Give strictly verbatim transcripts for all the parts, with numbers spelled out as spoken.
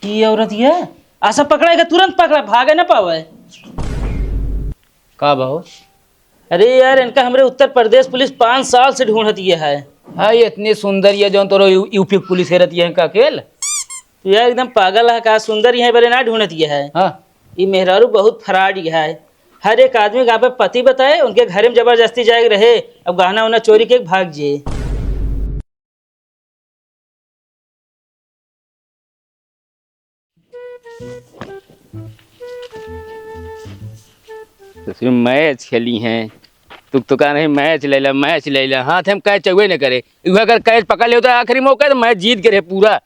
ये औरत ये, आसा पकड़ा है, तुरंत पकड़ा, भागे ना पावे। का बा हो? अरे यार, इनका हमरे उत्तर प्रदेश पुलिस पाँच साल से ढूंढत ये है। हाँ, ये इतनी सुंदर ये जौन तोरो यू-, यूपी पुलिस हेरत ये है का अकेल? तो यार एकदम पागल है का, सुंदर ये है बरे ना ढूंढत ये है। हाँ। ये मेहरारू बहुत फराड ये है। हर एक आदमी का आपन पति बताए, उनके घरे में जबरदस्ती जाए के रहे, अब गहना उना चोरी के भाग जे। तो सिर्फ मैच खेली हैं, तुक तो कहा नहीं मैच ले ला, मैच ले ला, हाथ हम कैच हुए न करे, वह अगर कैच पकड़ ले तो आखिरी मौका है तो मैच जीत के रहे पूरा।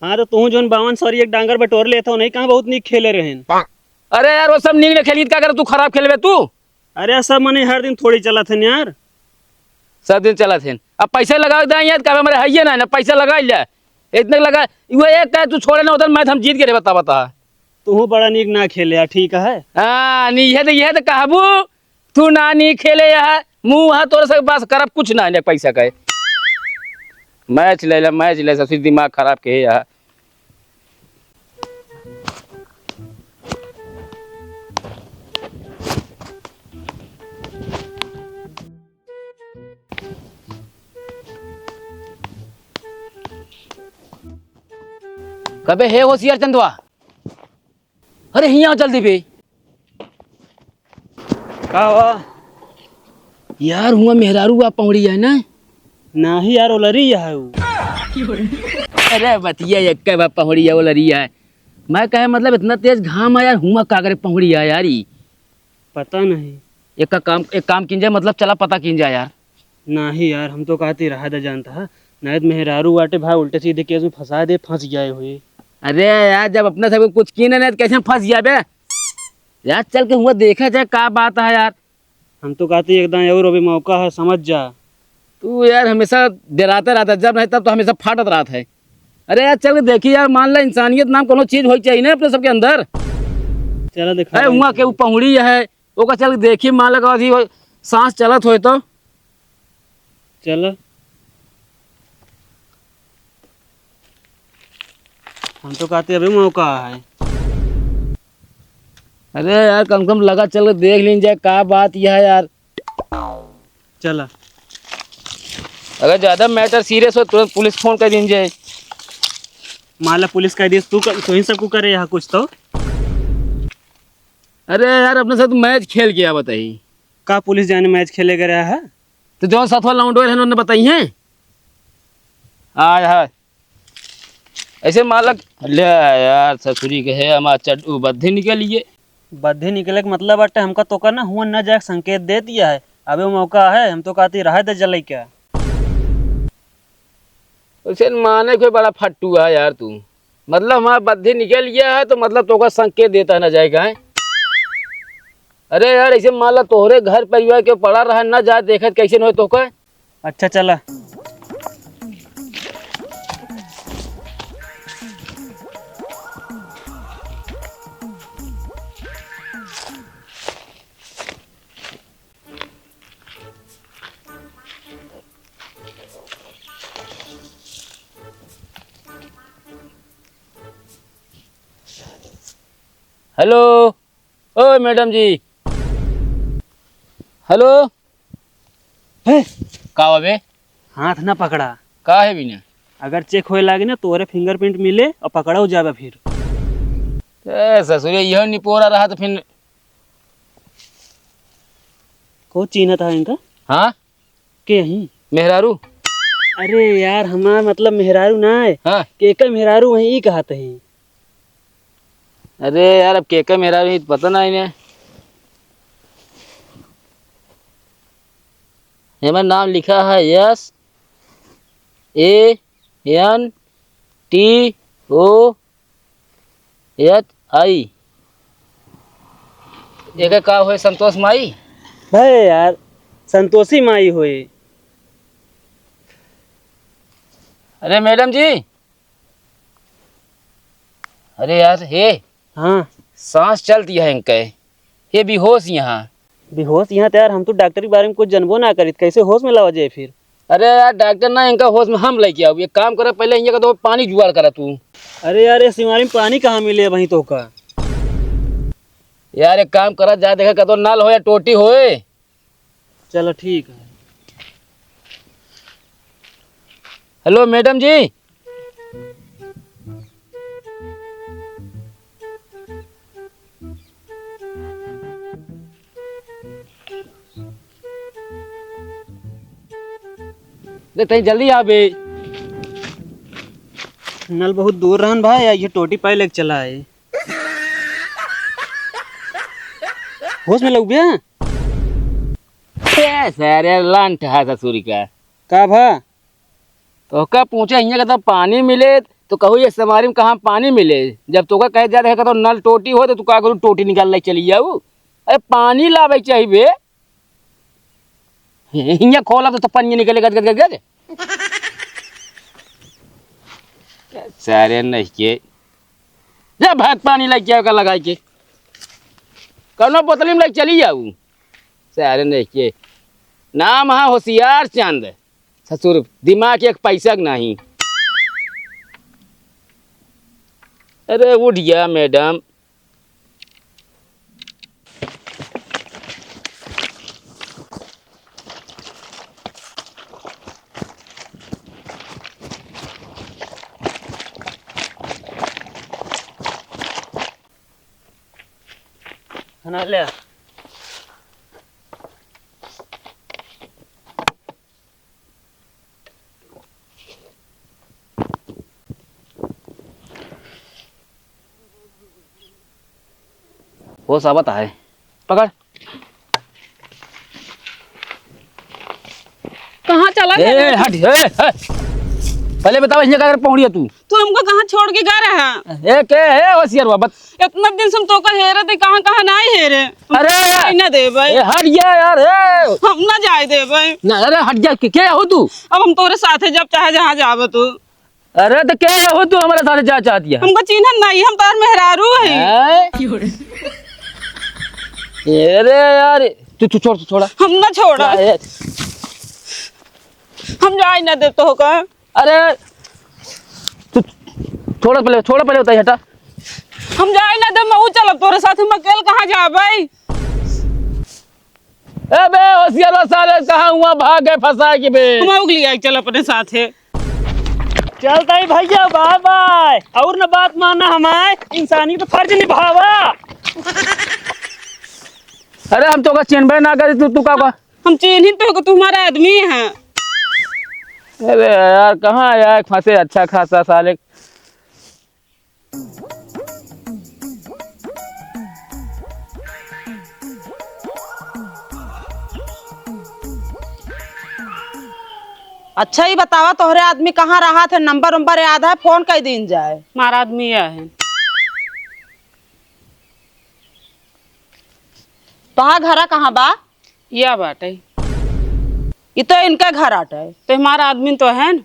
हाँ, तो तू जौन बावन सौ एक डांगर बटोर लेत हो, नहीं कहाँ बहुत नीक खेले रहेन। अरे यार, वो सब नीक न खेली, का करे तू खराब खेलबे तू? अरे, सब मने हर दिन थोड़ी चलत हन यार। सब दिन चलत हन, अब पैसा लगा दे यार, कब हमारे हइये ना, ना पैसा लगा ले, इतने लगा, वो एक कहे तू छोड़े ना उधर, मैच हम जीत के रहे, बता, बता। तू बड़ा नीक ना खेले यार, ठीक है। हाँ, नहीं, यह तो, यह तो कहबू, तू ना नी खेले यहाँ, मुँह वहाँ तोरे से बस करब कुछ ना, ने पैसा का है। मैच ले ला, मैच ले, ससुर दिमाग खराब के है यहाँ। कबे हे होशियार चंदवा, अरे हियाँ जल्दी बे। का हुआ? यार, हुआ मेहरारू आ पहुड़ी है ना? नाही यार, ओलरी है उ। अरे बतिया, एक बार पहुड़ी है, ओलरी है। मैं कहे, मतलब, इतना तेज घाम है यार, हुआ का करे पहुड़ी है यार ई? पता नहीं। एक का काम, एक काम कीन जाए, मतलब, चला पता कीन जाए यार। नाही यार, हम तो कहती रहा दे जानता है, नहीं तो मेहरारू बाटे भाई, उल्टे सीधे केस में फंसा दे, फंस गए हुए। अरे यार, जब अपने सब कुछ कीने नहीं तो कैसे फंस गया बे? यार, चल के हुआ देखा जाए का बात है यार। हम तो कहती एकदम और अभी मौका है, समझ जा। तू यार हमेशा डराते रहता, जब नहीं तब तो हमेशा फाटत रहत है। अरे यार, चल के देखी यार, मान ला इंसानियत नाम कोनो चीज होई चाहिए ना अपने सबके अंदर। चला देखा अरे भाई। हुआ के उ पहुड़ी है, ओका चल के देखी, मान ला कहीं सांस चलत होए तो। चला। हम तो कहते अभी मौका है। अरे यार, कम से कम लगा चल के देख लीन जाए, का बात यह है यार। चला। अगर ज्यादा matter serious हो, तुरंत पुलिस फोन कर दीन जाए। मान ला पुलिस कह दिए, तू कर, तू ही सबको करे यहाँ कुछ तो। अरे यार, अपने साथ मैच खेल के आ बताई। का पुलिस जाने मैच खेले गए रहा है? तो जौन साथ वाला लौंडो रहन, उन्हें बताई हैं। आय हाय। ऐसे मालक, ले यार, ससुरी के है, हमार चड्डू बद्धी निकल लिए। बद्धी निकले के मतलब बाटे, हमका तो का ना हुआ न जाए के संकेत दे दिया है। अबे मौका है, हम तो कहती रहे दे जले क्या। उसे माने कोई बड़ा फट्टू है यार तू। मतलब हमारा बद्धी निकल गया है तो मतलब तोका संकेत देता है ना जाए का है। अरे यार, ऐसे मान ला तोहरे घर परिवार के पड़ा रहा ना जाए देखत कैसे न हो तोका। अच्छा चला। हेलो, ओ मैडम जी। हेलो। हे, का बा बे? हाथ ना पकड़ा। का है बिना? अगर चेक होए लागे ना, तोरे फिंगरप्रिंट मिले और पकड़ाओ जाबे फिर। ए ससुरे, यह निपोरा रहा तो फिर। को चीन्हत है इनका? हाँ? के ही? मेहरारू। अरे यार, हमार मतलब मेहरारू ना है। हाँ। केकर मेहरारू वही ई कहत है। अरे यार, अब केकर मेहरारू ही पता ना इन्हें। हमारा नाम लिखा है S A N T O H I। एके का होए संतोष माई? है यार, संतोषी माई होए। अरे मैडम जी, अरे यार, हे। हाँ। सांस चलती है इनके, ये बेहोश यहाँ। बेहोश यहाँ तो यार, हम तो डॉक्टर के बारे में कुछ जानबो ना करित, कैसे होश में लावा जाए फिर? अरे यार, डॉक्टर ना, इनका होश में हम लेके आऊ। एक काम करा, पहले इनका तो पानी जुगाड़ करा तू। अरे यार, ये सिमारी में पानी कहाँ मिले वहीं तो का? यार, एक काम करा, जा देखा, का तो नल हो या टोटी होए। चलो, ठीक है। हेलो, मैडम जी। दे, तई जल्दी आ बे। नल बहुत दूर रहन भाई, ये टोटी पाए लेके चला है। होश में लग गया? ए, सारे लंठ है ससुरी का। का भा? तोहका पूछे हियाँ के तो पानी मिले, तो कहू ये समारी में कहाँ पानी मिले? जब तोहका कहे जा रहे का तो नल टोटी हो, तो तू का करू, टोटी निकाल ले चली जाऊ? अरे पानी लावे चाहिए बे। हियाँ खोला तो, तो पानी निकले गद, गद, गद, गद। सारे नहीं के। जा भात पानी लेके आओ का लगाई के। कौनो बोतली में लेके चली जाऊ। सारे नहीं के। नाम है होशियार चंद। ससुर, दिमाग एक पैसा के नहीं। अरे उठ गया मैडम। खाना ले। होश आवत है। पकड़। कहाँ चला ए, गया? हट, ए, ए। पहले बतावा, हियाँ का करे पहुँड़िया तू? तू हमको कहाँ छोड़ के गया रहा? ए, के है होशियार बाबत? इतना दिन से हम तोका हेरे थे, कहाँ, कहाँ नहीं हेरे। अरे! हम ना दे भाई। ए, हट गया यार, ए। हम ना जाए दे भाई। ना, अरे, हट जा, के, के हो तू? अब हम तोरे साथे जब चाहे जहाँ जावे तू। अरे, तो के हो तू हमारे साथे जा चाहती है? हमको चिन्हन नहीं, हम तोर मेहरारू है। हैं? अरे यार, तू, तू छोड़, तू छोड़ा। हम ना छोड़ा। ए, हम जाए ना दे तोका। अरे, तू छोड़ा पहले, छोड़ा पहले, बताई हटा। हम जाए ना दे, मैं ऊ चलब तोरे साथ, हम अकेल कहाँ जाबै? ए बे, होशियार साले, कहाँ हुआ भाग गए फंसा के बे? हम उगली आई, चल अपने साथ है। चलता ही भैया, बाय बाय। और न बात माना हमारे, इंसानी तो फर्ज निभावा। अरे, हम तोका चिन्हबे ना करी, तू, तू का, का? हम चिन्हित तो हो, तू हमारा आदमी है। अरे यार, कहाँ आया एक फंसे अच्छा खासा साले। अच्छा, ई बतावा, तोहरे आदमी कहाँ रहत है? नंबर उम्बर याद है? फोन कइ दीन जाए। हमारा आदमी यह है। तोहार घरा कहाँ बा? या बाटे। ई तो इनके घर आटे। तो हमारा आदमी तो है न।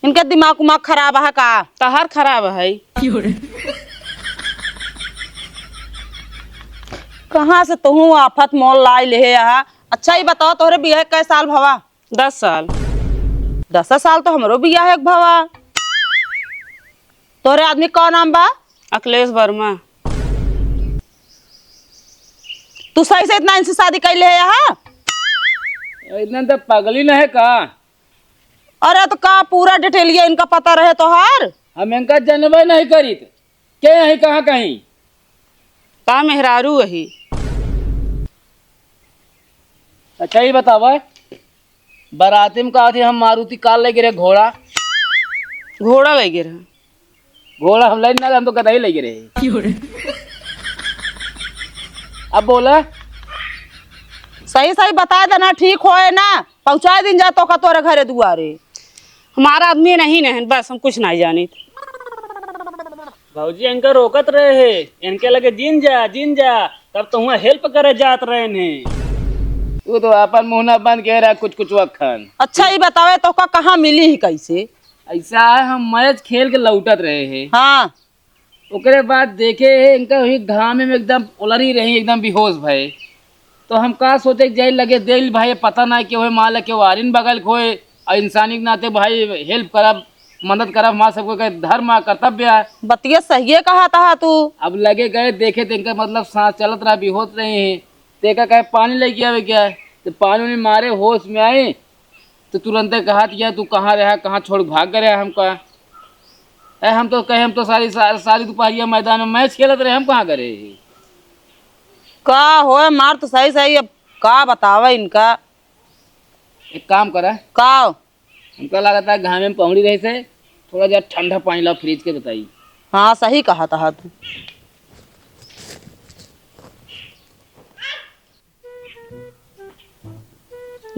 इनके दिमाग उमाग खराब है का? तहार खराब है। कहाँ से तुहूँ आफत मोल लाई लेहे यहाँ? अच्छा, ई बतावा, तोहरे बियाह कै साल भवा? दस साल। दस साल तो हमरो बियाह एक भवा। तोहरे आदमी का नाम बा? अखिलेश वर्मा। तू सही से इतना इनसे शादी कैले है यहाँ? इतना तो पगली नहीं का? अरे तो का पूरा डिटेलिया इनका पता रहे तोहार? हम इनका जनबे नहीं करीत। के यहीं कहाँ कहीं? का मेहरारू अही। अच्छा, ई बतावा, बाराती में का थी, हम मारुति कार लेके रहे, घोड़ा। घोड़ा लेके रहे। घोड़ा हम लेके ना, हम तो गदही लेके रहे। अब बोला। सही सही बता देना, ठीक होए ना, पहुँचा दिन जा तोका तोरे घरे दुआरे। हमारा आदमी नहीं, नहीं, बस हम कुछ नहीं जानित। भौजी इनका रोकत रहे है, इनके लगे जिन जा, जिन जा, तब तो हुआ help करे जात रहे ने। तू तो अपन मुंह ना बंद के रहा कुछ कुछ वखन। अच्छा, ई बतावे तोका कहाँ मिली ही कैसे? ऐसा है, हम मैच खेल के लौटत रहे हैं। हाँ। ओकरे बाद देखे है, इनका वही घामे में एकदम उलरी रही, एकदम बेहोश भए। तो हम का सोचे कि जाई लगे देख ली भाई, पता ना के होए, माल के वारिन बगल के होए, और इंसानी के नाते भाई help करब, मदद करब, हमार सबको के धर्म आ, कर्तव्य है। बतिया सहिए कहत हा तू। अब लगे गए देखे, तो इनका मतलब सांस चलत रहा, बेहोश रहे हैं, तो एका कहे पानी लेके आवे क्या, तो पानी उनी मारे, होश में आए, तो तुरंते कहत या, "तू कहाँ रहा, कहाँ छोड़ भाग गए रहा हमका?" ए, हम तो कहे, हम तो सारी, सा-, सारी दोपहरिया मैदान में मैच खेलत रहे, हम कहाँ गए रहे? का होए, मार तो सही सही, अब का बतावे इनका। एक काम करा। का? हमका लागत है घामे में पहुड़ी रहे से, थोड़ा जा ठंडा पानी लाओ फ्रिज के, बताई। हाँ, सही कहत हा तू।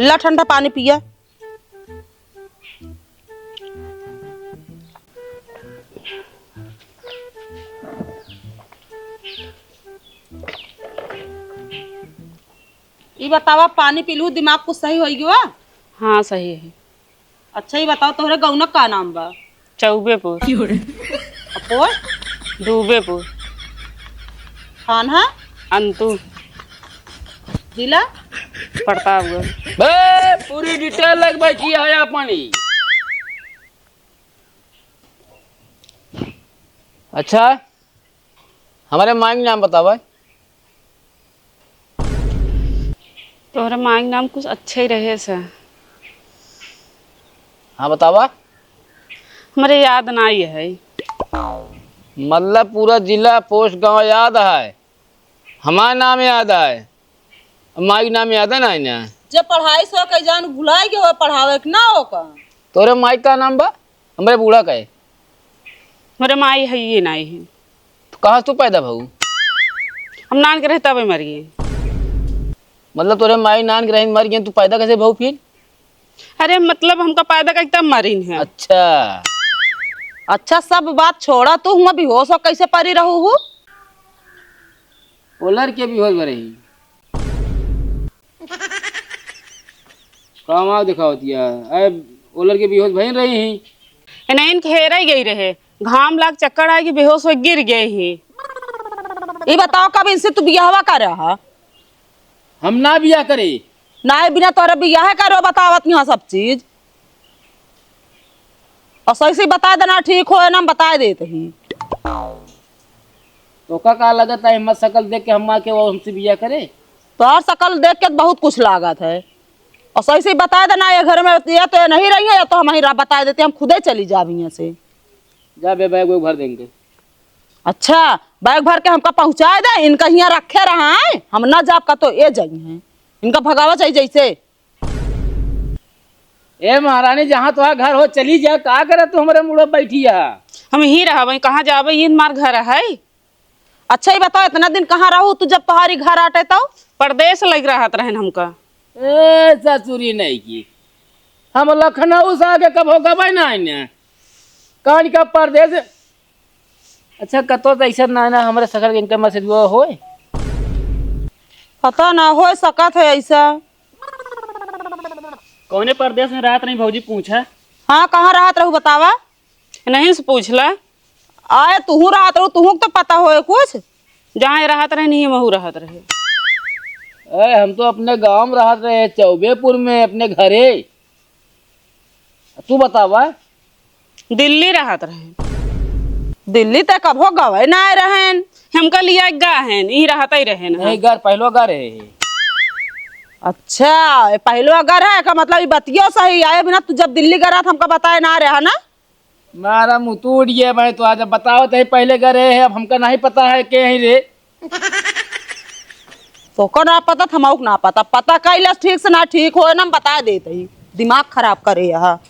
ला ठंडा पानी पिया। ई बतावा, पानी पीलू, दिमाग कुछ सही होई गवा? हाँ, सही है। अच्छा, ई बताओ, तोहरे गौना का नाम बा? चौबेपुर। अपोय? डूबेपुर। थाना? अंतु। जिला? प्रतापगढ़। बे, पूरी detail लग बैठी है अपनी। अच्छा, हमारे माई के नाम बतावा। तोहरे माई के नाम कुछ अच्छे ही रहे से। हाँ, बतावा। हमरे याद नाई है। मतलब पूरा जिला, पोस्ट, गांव याद है, हमार नाम याद है, माई के नाम याद है ना, ना? जब पढ़ाई सो के जान भुलाई के हो पढ़ावे के ना हो का? तोरे माई का नाम बा? हमरे बूढ़ा का है। हमरे माई है ये नाई है। तो कहाँ से तू पैदा भऊ? हम नान के रहे तबे मर गए। मतलब तोरे माई नान के रहे मर गए, तू पैदा कैसे भऊ फिर? अरे मतलब हमका पैदा करके तब मरिन है। अच्छा। अच्छा, सब बात छोड़ा, तू हुआ बेहोश हो कैसे परी रहू हूँ? ओलर के बेहोश भरे ही। काम आग दिखावतिया। अरे, ओलर के बेहोश भइन रही ही। इन्हें घेरे गई रहे, घाम लाग चक्कर आए कि बेहोश हो गिर गए ही। ई बताओ, कब इनसे तू बियाहवा कर रहा? हम ना बियाह करे। नाहीं, बिना तोरे बियाह करो बतावत यहाँ सब चीज। और सही से बता देना, ठीक हो ना, हम बता देते ही। तोका का लगत है, हिम्मत शकल देख के हम माँ के वो हमसे बियाह करे? तोहर शकल देख के बहुत कुछ लागत है। और सही से बता देना, ये घर में या तो ये नहीं रही है, या तो हम ही रा-, बता देते, हम खुदे चली जाब यहाँ से। जा बे, बैग वैग भर देंगे। अच्छा, बैग भर के हमका पहुँचाए दे, इनका हियाँ रखे रहा है, हम ना जाब का तो ये जाई हैं, इनका भगावा चाहिए जैसे। ए महारानी, जहाँ तोहार घर हो चली जा, का करे तू हमरे मुड़े बैठी है? हम ही रहबे, कहाँ जाबे, ये हमार घर है। अच्छा, ये बताओ, इतना दिन कहाँ रहू तू, जब तोहारी घर आटे तो? परदेस लग रहत रहन हमका। ए ससुरी नहीं की, हम लखनऊ से आगे कब हो गबे ना आइने, कान का परदेस। अच्छा, कतो तो ऐसा ना, ना हमरे सकल के इनका मैसेज हुआ होए। पता ना, हो सकत है ऐसा। कौने परदेस में रहत रही भौजी, पूछा? हाँ, कहाँ रहत रहू बतावा? नहीं से पूछला। आए, तुहू रहत रहू, तुहू के तो पता होए कुछ। जहाँ रहत रहे, नहीं महू रहत रहे। अरे, हम तो अपने गांव में रहत रहे, चौबेपुर में, अपने घरे। तू बतावा। दिल्ली रहत रहे। दिल्ली ते कबो गवे ना आए रहेन। हमका लिया गा हेन, ई रहत ही रहेन। नहीं, घर पहलो घर है। अच्छा, ये पहलो घर है का मतलब, ये बतियो सही आए बिना तू जब दिल्ली गए रहत हमका बताए ना रहा ना। मारा मुंह टूट गया भाई, तो आज बताओ तो पहले गए रहे, अब हमका नहीं पता है के ही रे। तोको ना पता, थमाउक ना पता, पता कैलस ठीक से ना ठीक होए ना, हम बता देत ही। दिमाग खराब करे यहाँ।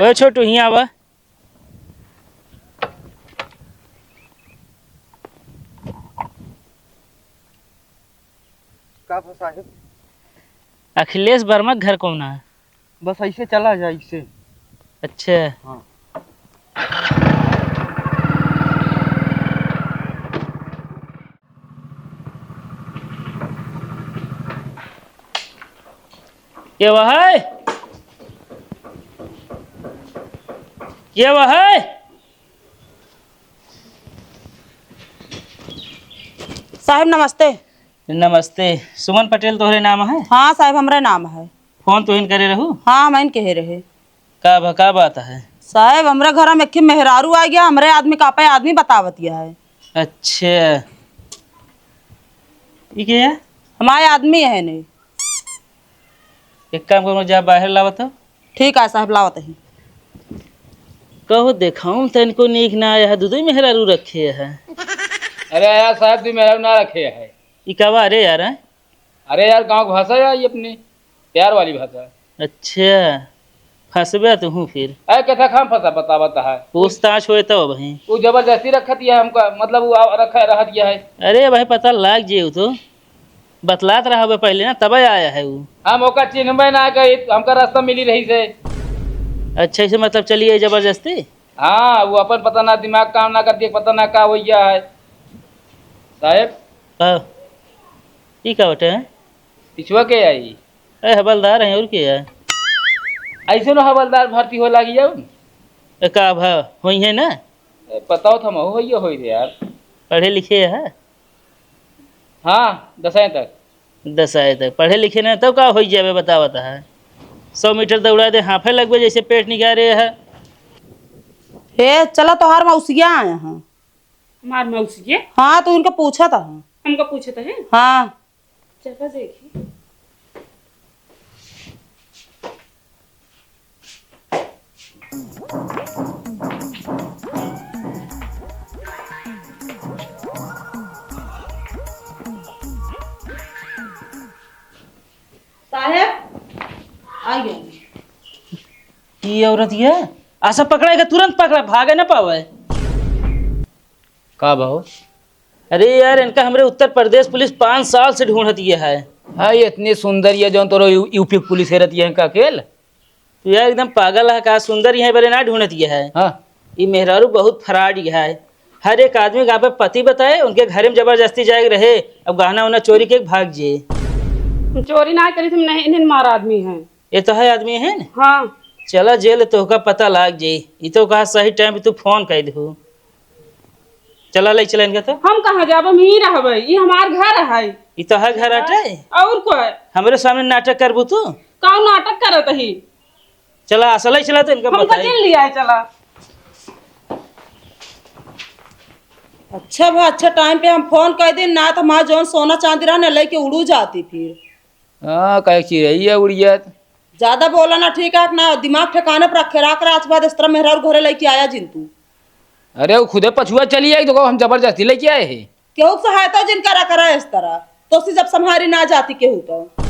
ओए छोटू, हियाँ आवा। का भा साहेब? अखिलेश वर्मा के घर कौन है? बस ऐसे चला जा, ऐसे। अच्छा। हाँ। के वहै? के वहै? साहेब, नमस्ते। नमस्ते। सुमन पटेल तोहरे नाम है? हाँ साहेब, हमरे नाम है। फोन तोहिन करे रहू? हाँ, हमहिन कहे रहे। का भा, का बात है? साहेब, हमरे घर में एक मेहरारू आ गया, हमरे आदमी का पे आदमी बतावत गया है। अच्छा, ई के है? हमारे आदमी है नहीं। एक काम करो, जा बाहर लावत हो। ठीक है साहब, लावत ही। कहो देखाऊं, तनिको नीक ना आया है, दू दू मेहरारू रखे है। अरे यार साहब, दू मेहरारू ना रखे है। ई का बा? अरे यार, हैं? अरे यार, गाँव की भाषा है ये अपनी, प्यार वाली भाषा। अच्छा, फंसबे तू फिर। अरे कैसा खाम फंसा, बता, बता है। पूछताछ होए तब भाई। वो जबरदस्ती रखत है हमका, मतलब वो आ-, रखा, रह दिया है। अरे भाई, पता लाग जे उ तो। बतलात रहबे पहले ना, तबे आया है उ। हम ओका चिन्हबे ना करी, हमका रास्ता मिली रही से। अच्छा, इसे मतलब चलिए जबरदस्ती? हाँ, वो अपन पता ना दिमाग काम ना करती है, पता ना का हो गया है। साहेब। का? ई का बटे हैं? पिछुआ के आई? ए, हवलदार हैं, और के है? ऐसे न हवलदार भर्ती हो लागी जाऊ। ए, का भा, होई है ना? ए, बताओ था, हो ये होई रे यार। पढ़े लिखे है? हाँ, दसवीं तक। दसवीं तक पढ़े लिखे ना, तब का होई जाबे, बतावत है। सौ मीटर दौड़ा दे, हाफे लगबे जैसे पेट निकाले है। हे, चला, तोहार मौसिया आया है। हमार मौसिया? हाँ, तो उनका पूछा था। हमका पूछा था, है? हाँ। चला देखी। साहेब, आ गया। ई औरत ये आशा पकड़ा के तुरंत पकड़ा, भागे ना पावे। का भाव? अरे यार, इनका हमरे उत्तर प्रदेश पुलिस पाँच साल से ढूंढत ये है। हाँ, ये इतनी सुंदर ये जौन तोरो यू-, यूपी पुलिस हेरत ये है का अकेल? तू यार एकदम पागल है का? सुंदर ये बरे ना ढूंढत ये है। हाँ। ये मेहरारू बहुत फ्रॉड ये है। हर एक आदमी का पे पति बताए, उनके घर में जबरदस्ती जाए के रहे, अब गहना उना चोरी के भाग जे। हम चोरी ना करी, तुम नहीं, इन्हें मार आदमी है। ये तो है आदमी है ना? हाँ। चला जेल, तोहका पता लाग जाई। ई तो कहा सही टाइम पे तू फोन कर दू। चला ले चला इनका तो। हम कहाँ जाब, हम ही रहबे, ई हमार घर है। ई तो है घर अटे। और को है? हमरे सामने नाटक करबू तू? कौन नाटक करत ही? चला असल ही चला तो इनका हमका बताई। जेल लिया है, चला। अच्छा भा, अच्छा टाइम पे हम फोन कर दिन, ना तो हमार जौन सोना चांदी रहा ना लेके उड़ू जाती फिर। हाँ, काहे चिरैया उड़ जात। ज्यादा बोला ना, ठीक है ना? दिमाग ठिकाने पर रखे, राख रात बाद इस तरह मेहरारू घरे लेके आया जिन तू। अरे, वो खुदे पछुआ चली आई, तो हम जबरदस्ती लेके आए हैं। केहू के सहायता जिन करा करा इस तरह, तो सी जब संभारी ना जाती केहू तो।